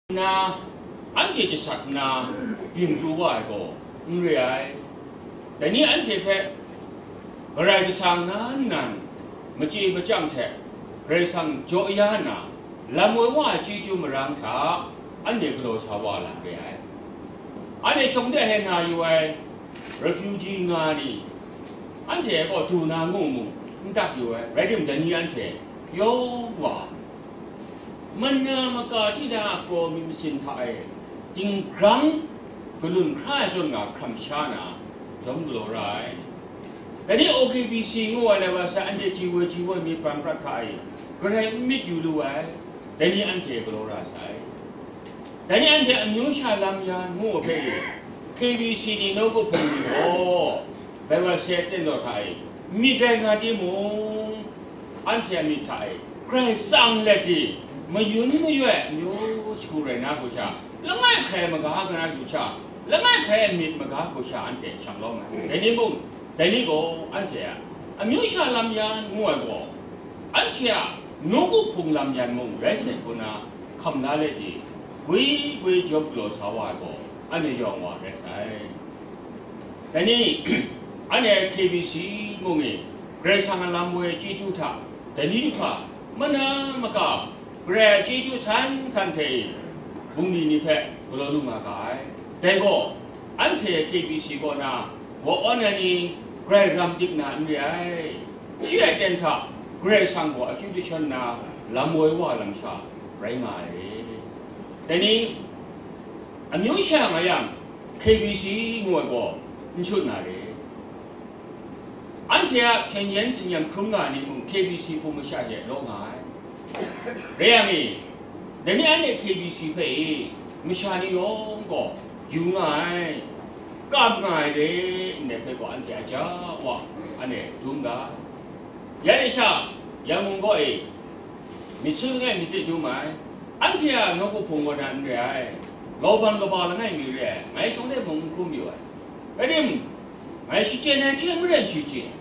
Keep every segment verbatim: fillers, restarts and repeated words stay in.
nna, anhte jasat nna byin pru wa ai gaw n re ai. Dai ni anhte hpe Karai Kasang nan nan machye machyang hte Karai Kasang jaw ya nna, lam woi wa ai chyeju marang hta anhte galaw sa wa lam re ai. Anhte shawng de hkrai na yu ai refugee nga ni, anhte gaw du na ngu mung n dak yu ai, rai timung, dai ni anhte yawng wa, mana maka tinang a kraw mi masin hta e, dinggrang galun hkra ai zawn nga hkram sha na, jawm galaw ra ai. Dai ni O K B C ngu ai, lai wa sai, anhte ji woi ji woi myit ban prat hta e, Karai n myit yu lu ai, dai ni anhte galaw ra sai. Dai ni anhte amyu sha lam yan ngu ai hpe e, K B C ni nawku hpung ni gaw, Bible se ten daw hta e, myit rai nga timung, anhte a myit hta e, Karai tsang let di, mayun mayu ai amyu shagu rai na hku sha, langai hkrai maga na hku sha, langai hkrai myit maga hku sha, anhte shang lawm ai. Dai ni mung, dai ni gaw anhte a amyu sha lam yan ngu ai gaw, anhte a nawku hpung lam yan mung rai sai hku na, hkam la let di, gwi gwi jawm galaw sa wa ai gaw, anhte yawng wa rai sai. Dai ni, anhte K B C mung e, Karai Kasang a lam woi chyeju hta, dai ni du hpa, mana maka, Karai a chyeju san san hte e, bungli ni hpe galaw lu nga ga ai. Dai gaw, anhte K B C kaw na wa awn ai ni, Karai ram dik na n re ai. Shi a ten hta, Karai Kasang gaw akyu jashawn na lam woi wa lam sha rai nga ai. Dai ni, amyu sha nga yang, K B C ngu ai gaw n shut na re. Anhte a hpyen yen tsin-yam hkrum nga ai ni mung K B C hpung masha hte law nga ai. Rai yang e, dai ni anhte K B C hpe e, masha ni yawng gaw yu nga ai, kam nga ai re, ndai hpe gaw anhte a ja wa, anhte dum ga. Ya de sha, Yangon kaw e, myit su langai mi hte dum ai, anhte a nawku hpung kaw na n re ai, lauban kaba langai mi re ai, ngai shawng de mung n hkrum yu ai. Rai tim, ngai shachyen ai hte maren shachyen,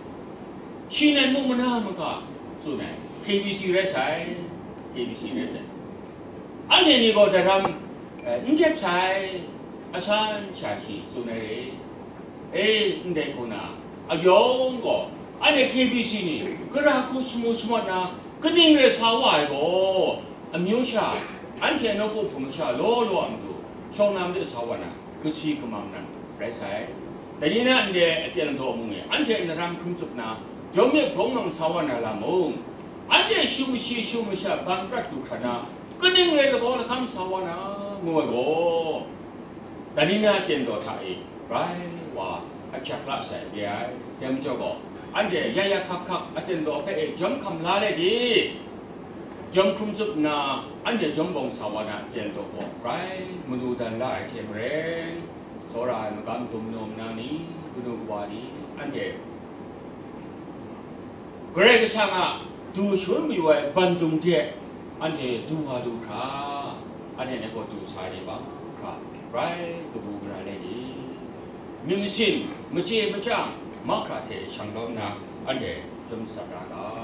shi nan mung mana maka tsun ai, K B C rai sai, K B C rai sai. Anhte ni gaw daram, eh, n dep sai, asan sha shi tsun ai re. E, ndai hku na, ayawng gaw, anhte K B C ni, gara hku shamu shamawt na, kaning rai sa wa ai gaw, amyu sha, anhte nawku hpung masha law law a matu, shawng na made sa wa na, kasi kamang nan rai sai. Dai ni na ndai aten daw mung e, anhte naram hkrum tsup na, jawm myit hkawng mang sa wa na lam mung, anhte shu mashi shu masha ban prat du hkra na, kaning rai lagaw lahkam sa wa na, ngu ai gaw, dai ni na aten daw hta e, rai wa, ajak la sai re ai. Dai majaw gaw, anhte ya ya hkak hkak aten daw hpe e jawm hkam la let i, jawm hkrum tsup nna, anhte jawm bawng sa wa na aten daw gaw, rai manu dan la ai hte maren, tsawra ai magam dum na ni, kanu wa ni, anhte Karai Kasang a du shangun mayu ai bandum hte anhte du wa du hkra, anhte ngai gaw du sa ai ni bang hkra, rai kabu gara let i, myit masin, machye machyang, mahkra hte shang lawm nna, anhte chyum sat ra ga.